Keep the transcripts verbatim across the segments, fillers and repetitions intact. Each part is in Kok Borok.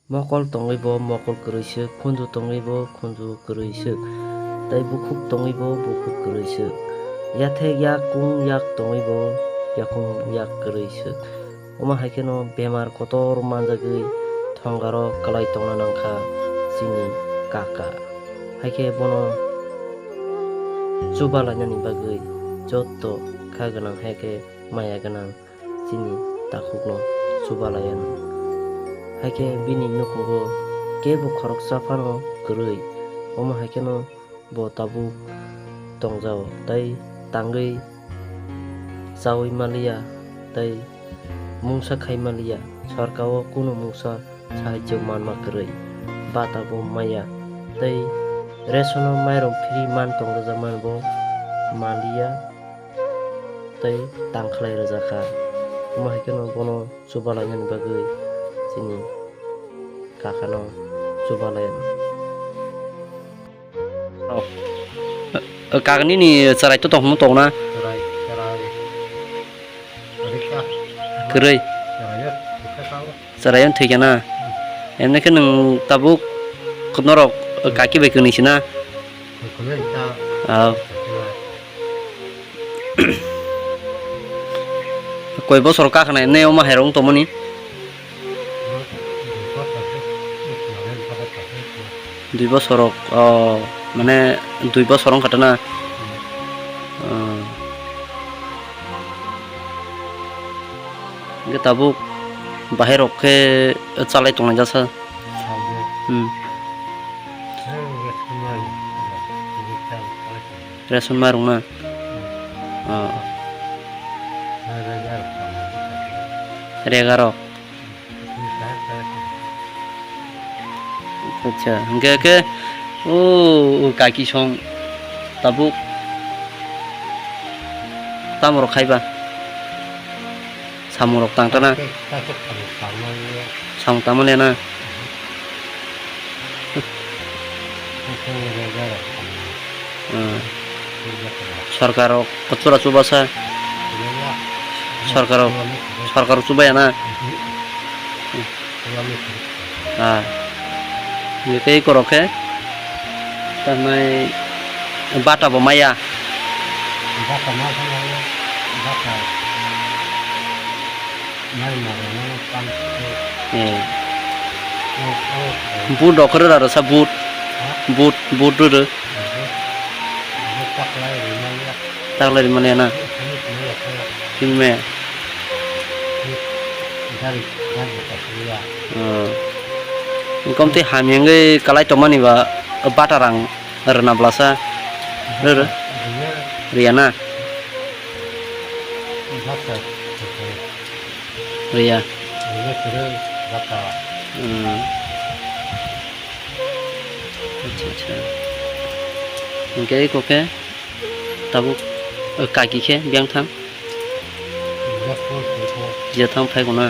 Mokol tongwi bo mokol kwrwi swk, khunju tongwi bo khunju kwrwi swk, tei bukhuk tongwi bo bukhuk kwrwi swk. Yathek yakung yak tongwi bo yakung yak kwrwi swk. Omo hai kheno bemar kotor manjagwi thongaro kwlai tongna nangkha chini kaka. Hai khe bono chuba lainani bagwi jotto kha gwnang hai khe maya gwnang chini takhukno chuba laiya nang. Hai khe bini nukhungo kebo khoroksa phano kwrwi, omo hai kheno bo tabuk tongjao tei tangwi chaui maliya tei mungsa khai maliya, sorkaro kunu mungsa sahajyo manma kwrwi, bata bo maya tei resono mairum free man tongjajakmani bo maliya tei tangkhlai rwjakha. Omo hai kheno bono chuba lainani bagwi chini kakano chuba lainani. Oh. Eh, kagni ni chwrai to tong tong na. Chwrai, chwrai. Rika. Kwrwi. Chwrai, rika tao. Chwrai on thwikha na. Emne khe nwng tabuk norok kaki bai kwni sina. Kwrwi ta. Ah. Koi bosor kakhna ne omo hai rong tongmani. Dui bosor rok, oh, mane dui bosor wngkha ta na? Oh. Hwnkhe tabuk bahai rok khe chalai tongnai jasa. Hmm. Ration mairung na? Oh. Rega rok. Acha, hwnkhe khe o, o kaki song tabuk tamo rok khaiba? Samung rok tang tana? Samung tangma le na? Hmm. Sorkar rok chura chubasa. Sorkar rok, sorkar rok chubaya na? Ah. Tei korok khe tanai bata bo maya. Bata ma thangna bata. Nai ma rwmani kam se. Eh. Oh, oh, oh. But rok rwra rwsa but. Ha? But, but rwrw. But, but taklai rwmani ya. Taklai rwmani ya na? Sini sini ya, sini. Sini me. Sini. Gari, gari ta sini ya. Oh. Engkom tei hamya wngwi kalai tongmani ba bata rang rwna blasa. Rwrw. Rwya. Rwya na? Bata. Rwya. Rwya kwrwi bata. Hmm. Acha, acha. Hwnkhe eko khe tabuk, eh, kaki khe biyang thang? Biyang thang phai kho. Jia thang phai kho na?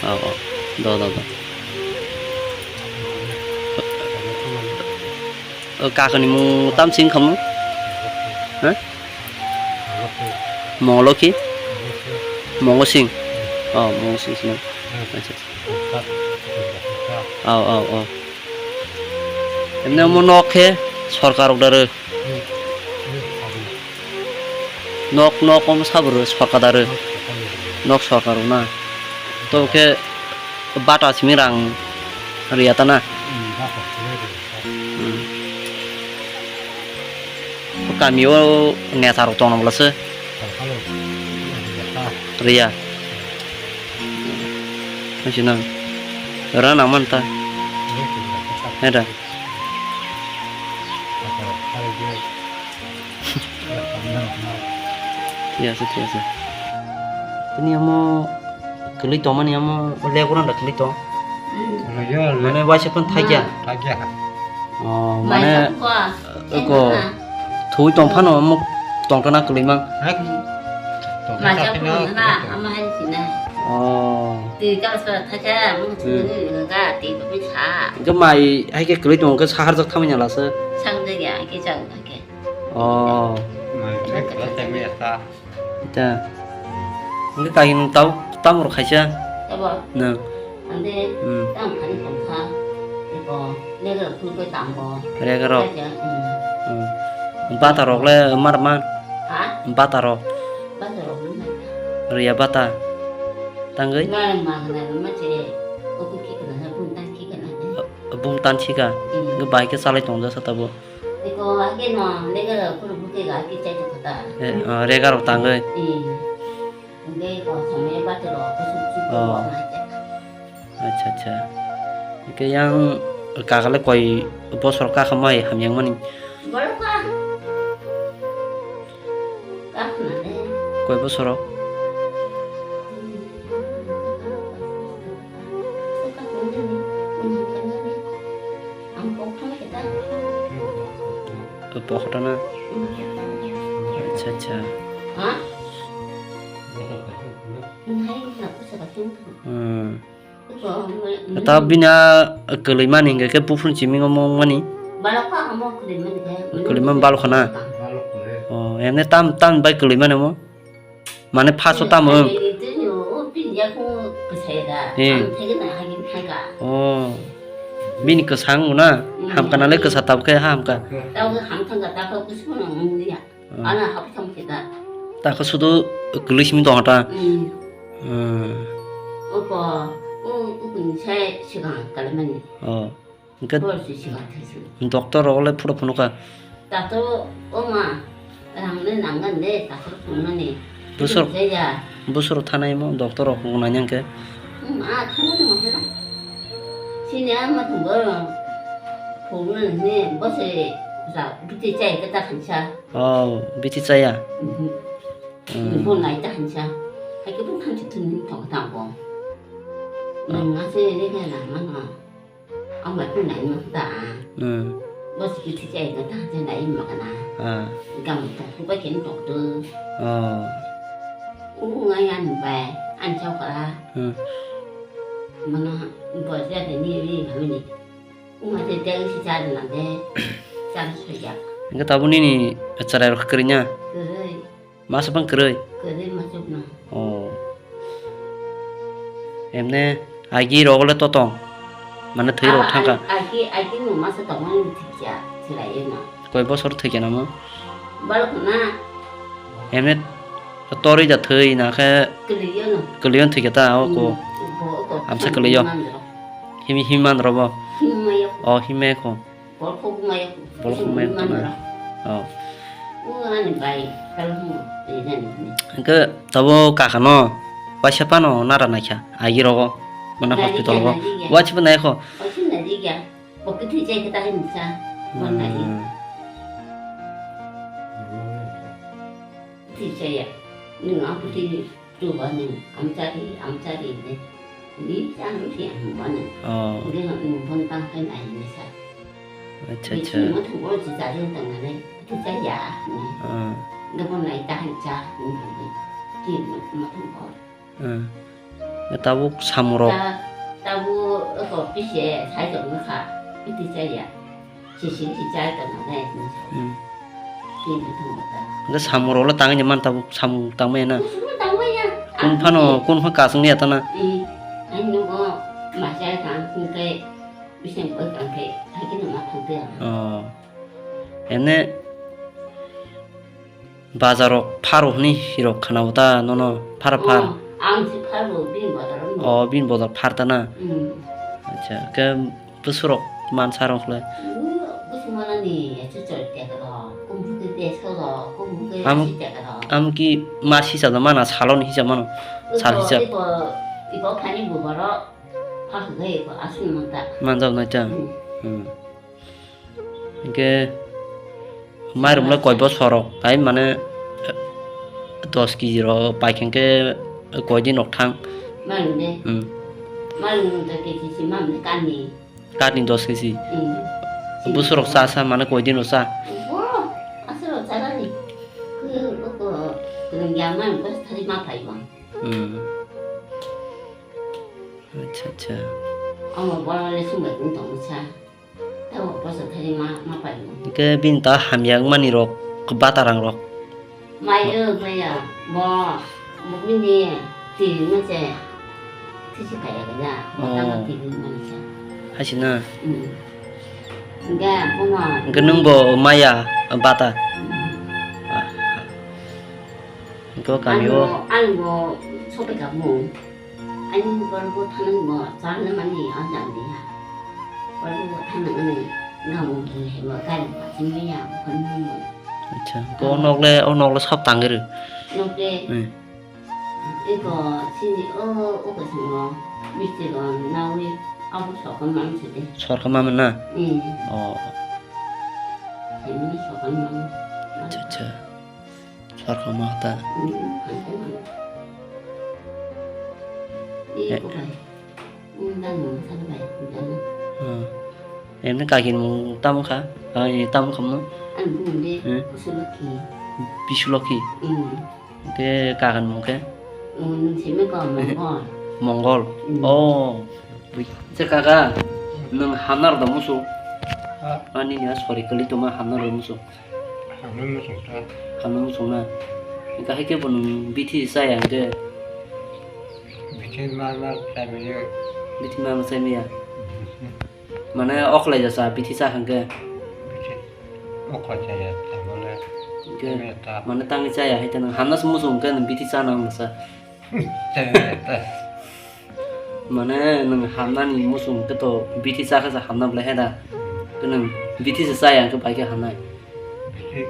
Oh, oh. Do, do, do. O kakani mung tam sing khamu? Ha? Mongoloki? Mongo sing? Oh, Mongo sing sino. Acha. Aw, aw, aw. Emne omo nok khe sorkar rok daro. Nok, nok omo sabo rw sorkar daro. Nok sorkar rw na. To khe bata simi rang rwya ta na. Hmm. Kami o neta rok tongna bwlasa. Rwya. Hachi nang. Rwna nang man ta. Heda. Thik ase, thik ase. Tini omo kwlwi tongmani omo legranda kwlwi tong. Mane waisa phano thakya. Thakya. Oh, mane eko thwi tong phano omo tongthana kwlwi mang. Hai. Tongthana phano. Oh. Twi kal sora thakya, mung thwi ga twi ba sa. Ga mai hai khe kwlwi tong khe saharjak thamani lasa. Sang de ya ke jang ke. Oh. Mai, mai, mai, mai, mai, mai. Ita. Hwnkhe kaki nwng tabuk tamo rw khaisa? Abo? Nwng. Ande, hmm, tamo khaini tongkha. Rega rok phulukhe tamo. Rega rok. Rega, hmm. Hmm. Bata rok le mar man? Ha? Bata rok. Bata rok le mar. Riya bata. Tangwi? Mar ma gana ma che. Oku ki kana na bung tan ki kana na. Bung tan chika. Hmm. Ge bai ke salai tong jasa tabo. Eko ake no rega rok phuluk ke ga ki chai to kata. Eh, ah, rega rok tangwi. Hmm. Hingke kosomoi bathoro kusuk kusuk Oh. Khe. Acha, acha. Hingke yang kakale koi bosor kakhamai hamyang mani? Borok ka. Kakhamale. Koi bosoro? Ang kok thang kita. Pokhotana. Acha, acha. Ha? Hmm. Ta bini a kwlwimani hingke khe buphuru chiming omo wngmani? Kwlwimani balokho na? O, emne tam, tam bai kwlwimani omo? Mane phaso tamo wng? Eh. O. Bini kwsang wngna? Hmm. Hamkha nalai kwsa tabukhe ha hamkha. Ano haptham kita. Takho sudu kwlwi simi tong ta. Hmm. Hmm. Opo, o, o kuni sai sigang kalimani. Oh. Hingke bor si sigang thaisu. Doctor rok le phuro phunukha. Doctor o ma, rang le nangani de, doctor phunuknani. Busur, Jaya. Busur thanai mo, doctor rok phunuknai hingke. Hmm, a thangwi tongkhe no. Sini a ma thangbo phunuknani hini, bose ja, biti chai khe ta khansa. Oh, biti chaya? Mhm. Hmm. Bo nai ta hansa. Hai ke bo thanchi thun ni thok ta bo. Ah. Nang ase re ke na ma na. Ang bai kun nai ma ta. Hmm. Bo si ki thi chai na ta je nai ma kana. Ah. Gam to ku ba ken tok tu. Oh. U ngai an bai an chau ka. Hmm. Mana bo ja de ni ni ha ni. U ma te te si cha na de. Cha so ya. Enggak tabu nini acara rok kerinya. Kere. Masa bang kwrwi? Kwrwi masuk no. Oh. Emne agi rogole totong. Mane thwi rok thangka. Agi, agi no masa tongmani thikya, thilai no. Koi bosor thikya namo? Balok na. Emne torwi da thwi na khe. Kwlwi no. Kwlwi no thikya ta o ko. Hmm, bo ko. Amsa kwlwi yo. Himi himi man robo. Himi yo. Oh, himi ko. Borok khok maya. Borok khok maya tongna. Oh. O ani bai kal hum ejani. Hingke tabo kaka no waisa pano nara naikha agi rogo. Mana hospital go. Waisa pano naikho. Waisa naikha. Bo kithi jai kita hin sa. Mana hi. Hmm. Kithi jai ya. Nung aku ti. Chuba ni amchari, amchari de. Ni chang si ang bana. Oh. Ni no ni bon tang kai nai ni sa. Acha, acha. Ni mo thang bol si sa jeng tang nai. Tu sa ya ni. Ah. Ni bon nai ta han cha ni ni. Ti mo mo thang bol. Ah. Ya tabuk samurok. Ta, tabu ko pise sai jong kha. Ti sa ya. Sisiri si chai tongma nai. Hmm. Tin tu thung ta. Hingke samung rok le tangwi man tabuk samung tangmaya na. Samung tangmaya. Kun phano, kun pha kasung ya tana. Hmm. Ai nugo ma chai kang hingke bising koi kang khe, hai khe numa thang te. Oh. Ene Bazar rok pharo hwnwi rok khna bo ta nono phar phar. Oh, ang si pharo bini bodol rok. Oh, bini bodol phar ta na. Hmm. Acha, ke bwswk rok mansa rok le. Bwswk manani, ya chu chor tek rok, kum bwkhe tek rok, kum bwkhe Am-, asi tek rok. Am ki mas hisab da mana, salon hisab mano. Sal hisab. Ibo, ibo phani buboro phakhe ibo aswk manta. Manjak nai ta. Hmm. Hmm. Hingke mairum le koi bosorok tai mane dos kg rok pai khe hingke koi din rok thang. Mairum de. Hmm. Mairum de kg si mairum de kani. Kani dos kg. Hmm. Bosorok cha cha mane koi din rok cha. Bo, aswk rok cha nani. Ko, ko, ko, ya mairum ko thari ma phai ma. Hmm. Acha, acha. Omo bola le sumbai tong tong cha. Tamo bosa thani ma, ma pai mo. Hingke bini ta hamya wngmani rok, kwbata rang rok. Mai o, mai ya, bo, bo bini tiri mo se, tisi kaya kaya, bo tamo Oh. Tiri mo se. Hai se na? Hmm. Hingke bono. Hingke nwng bo maya bata. Hingke o kami o. Ang bo, ang bo sopai ka mung. Ani borok bo thangna bo charna mani o jang di ha. Borok bo thangna mani gamo bo hai bo gari bo thangna ya bo khon mung bo. Acha, bo nok le, o nok le sab tangri. Nok le. Hmm. Eko sini o, o kaisa no misti ro nawi abo sokon mang sidi. Sorkha ma na? Hmm. Oh. Sini sokon mang. Acha, acha. Sorkha ma ta. Hmm, hangke mang. Eh. Eko bai. Hmm, dan mang sana bai, dan. Hmm. Emni kakin mung tamo kha? Ah, ini tamo khamno? Ani bumung de. Hmm? Bisulokhi. Bisulokhi? Hmm. Ke kakan mung ke? Nwng simi ko Mongol. Mongol. Mm. Oh. Bui-, che kaka, nwng hamnar da musu? Ha? Ani ni sorry kali tuma hamnar da musu. Hamnar musu ta. Hamnar musu na. Ka hai ke bo nwng bithi chaya hingke. Bithi ma ma chaya. Bithi ma ma chaya. Mane okolai jasa bithi cha hingke. Bithi okolai jaya, tamole. Hingke, mane ta. Mane tangwi chaya hai ta nwng hamna se muchung hingke nwng bithi cha nang sa. Chaya ta. Mane nwng hamna ni muchung hingke to bithi cha khe sa hamna belai hai da. Ke nwng bithi se chaya hingke bai khe hamnai. Bithi.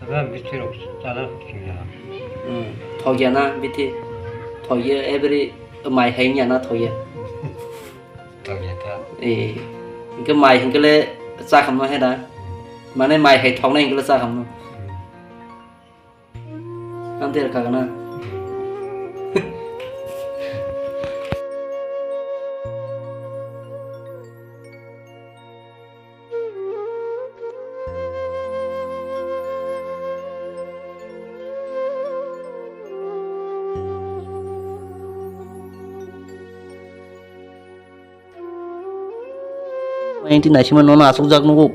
Aba bithi rok chana thokya. Hmm. Thokya na bithi? Thokya every mai hai ya na thokya? Thokya ta. Eh, hingke mai hingke le cha khamno hai da? Mane mai hai thokna hingke le cha khamno? Hmm. Ang ter kagana. Enti naisima nono asukjak nugo.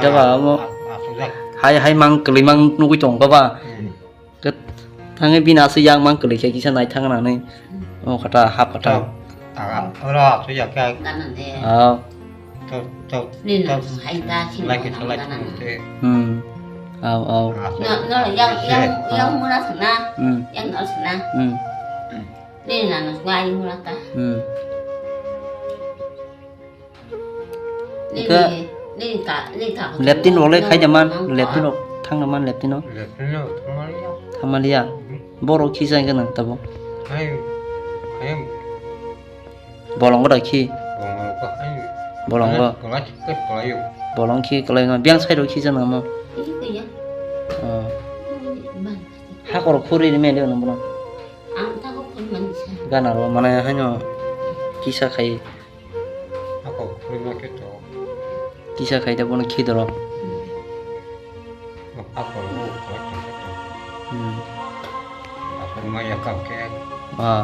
Jaba amo asukjak. Hai, hai mang kwlwi mang nugwi tong kha ba. Hmm. Ket-, thangwi bini aswk yak mang kwlwi khe kisa nai thang nani. O kata hap kata. Tok, taga, oro aswk yak khe. Ganang de. Ah. Tok, tok, tok. Nini hai ta sini lagi, lagi, lagi. Hmm. Au, au. Aswk. No, no, yang, yang, yang mura sana. Hmm. Yang no sana. Hmm. Nini nana suka ayu mura ta. Hmm. Nini, nini ka, nini ka. Leptin rok le khai da man, leptin rok thang da man leptin o. Leptin rok thang maliya. Thang maliya. Hmm. Borok khi jai gana tabo. Hai, hai. Bolongo da khi. Bolongo ko hai. Bolongo. Kola, kola, kola yo. Bolong khi kola yo. Biang sai rok khi jana mo. Iya, iya. Oh. Bang. Hakor khuri ni mele ono bono. Ang tako phone manisa. Gana ro mane haino kisa khai. Ako khulma khe to. Kisa khai da bono khidoro. Ako ro ko to. Hmm. Ako ma ya ka ke. Ah.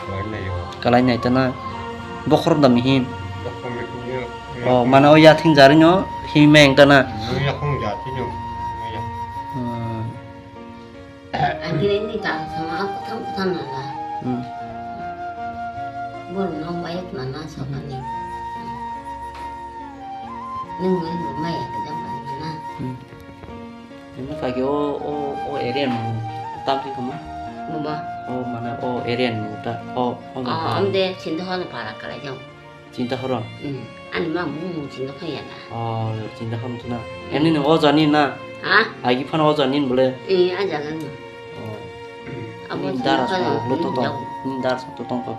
Kalai nai yo. Kalai nai ta na. Bokhor da mihin. Bokhor mihin yo. Oh, mane o yathing jari no himeng ta na. Yakhung jati no. Ya. Hmm. Ang kini ni ta sama aku tam tam nala. Hmm. Bor no bayat mana sama ni. Nung ni rumah ya kita mana. Hmm. Ini kaki o, o, o area nu tam sih kamu? Mama. Oh, mana o area nu ta? Oh, oh. Ah, am de sinto hal para kala jang. Chinta horon? Hmm. Ani ma mung mung chinta khaya na. Oh, chinta horon tu na. Hmm. Emni nung o jani na? Ha? Agi phan o jani bole? Eh, a jaga no. Oh. Abo ni dara sa lo to tong. Ni dara sa to tong ko.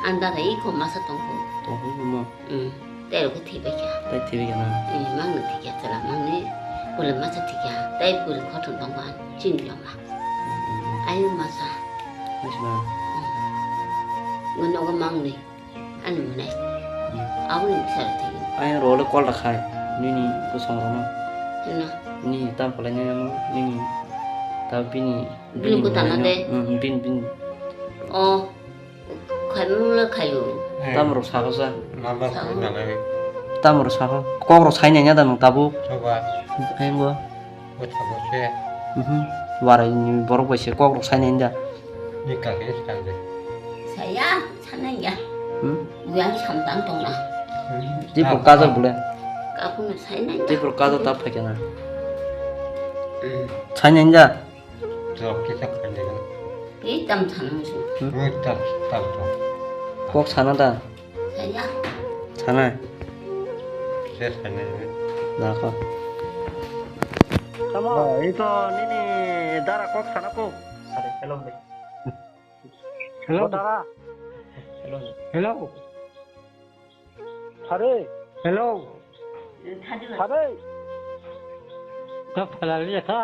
An dara i ko masa tong ko. Tong ko mo. Hmm. Tei ro ko thibai kha. Tei thibai kha na. Eh, mang no thikya chala mang ni. Bole masa thikya. Tei bole khothon tong ko an. Chin yong ma. Hmm. Ayo masa. Masa na. Hmm. Ngono ko mang ni. Ani mwnai. Hmm. Aboni bwsarok thwio. Ayang role call rwkhai. Nini bwsong rokno. Hino. Nini tam khlainai no, nini ta bini, bini bini kwtana de. Hmm, bini, bini. O, khaimung le khaio. Eh. Tam rok sakho sa. Mama sa. Kwtana de. Tam rok sakho. Kok rok sainai ya da nang tabuk. Soba. Ayang bo. Bwskango se. Mhm. Warai ni borok bai se kok rok sainai da. Ni kake se kang de. Ya, sanai ya. Hmm? Yang samtang tong na. Tipur kajak bole. Kaku na sai nai. Tipur kajak ta phai kana. Sai nai ja. Jok kisa khan de. Ki tam sanang su. Hmm? Tam tam to. Kok sana ta. Saya. Sana. Se sana. Nako. Tamo, ito nini dara kok sana ko. Hello. Hello. Dara. Hello. Hello. Hare. Hello. Hare. Ta phalali ta.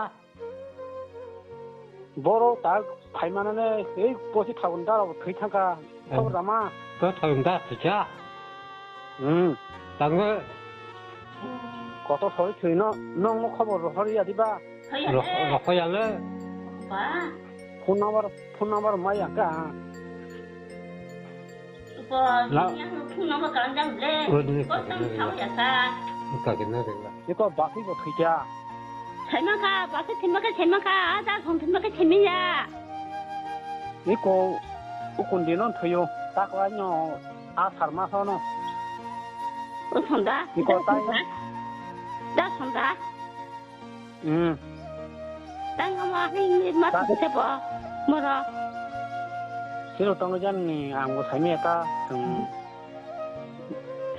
Boro ta phaimanane ei pochi thagun dara thwi thangka. Khobor dama. To thagun da thika. Hmm. Tango. Koto sori thwino nongno khobor rohor ya diba. Rohor ya le. Ba. Phone number, phone number mai ya ka. Upo, la- yang phone number kalang jang le. Oh, ini kosong kagina. Tau ya ka. Kagina de la. Iko basi bo thika. Saima ka, basi thima ka, saima ka, ada song thima ka, saima ya. Iko ukun dino thuyo, tak la nyo, a sarma sono. O sonda. Iko tai. Da sonda. Hmm. Tang ama hing ma ta- se bo. Moro. Sino tongo jan ni ang bo saimi eta. Hmm.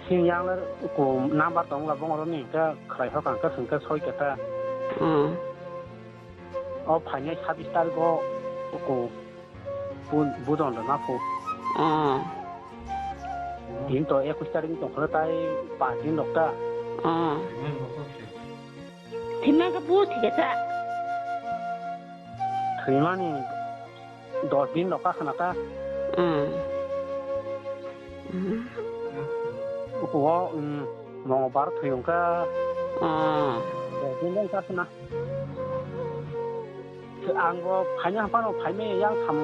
Sin yang le ko number tong la bong ro ni ta khrai ho kang ka sing ka soi ka ta. Hmm. O phainai sabis tarik o ko bu-, budon rwna phu. Ah. Din to ekush tarik ni tongkha tai pas din rok ta. Ah. Thima ka bu thik asa. Thwimani dos din rok ka khna ta. Ah. Uko, um, Mongolbar thwi wngkha. Ah. Dos din rok ka khna. Ang bo phaina phano phaimai yang tham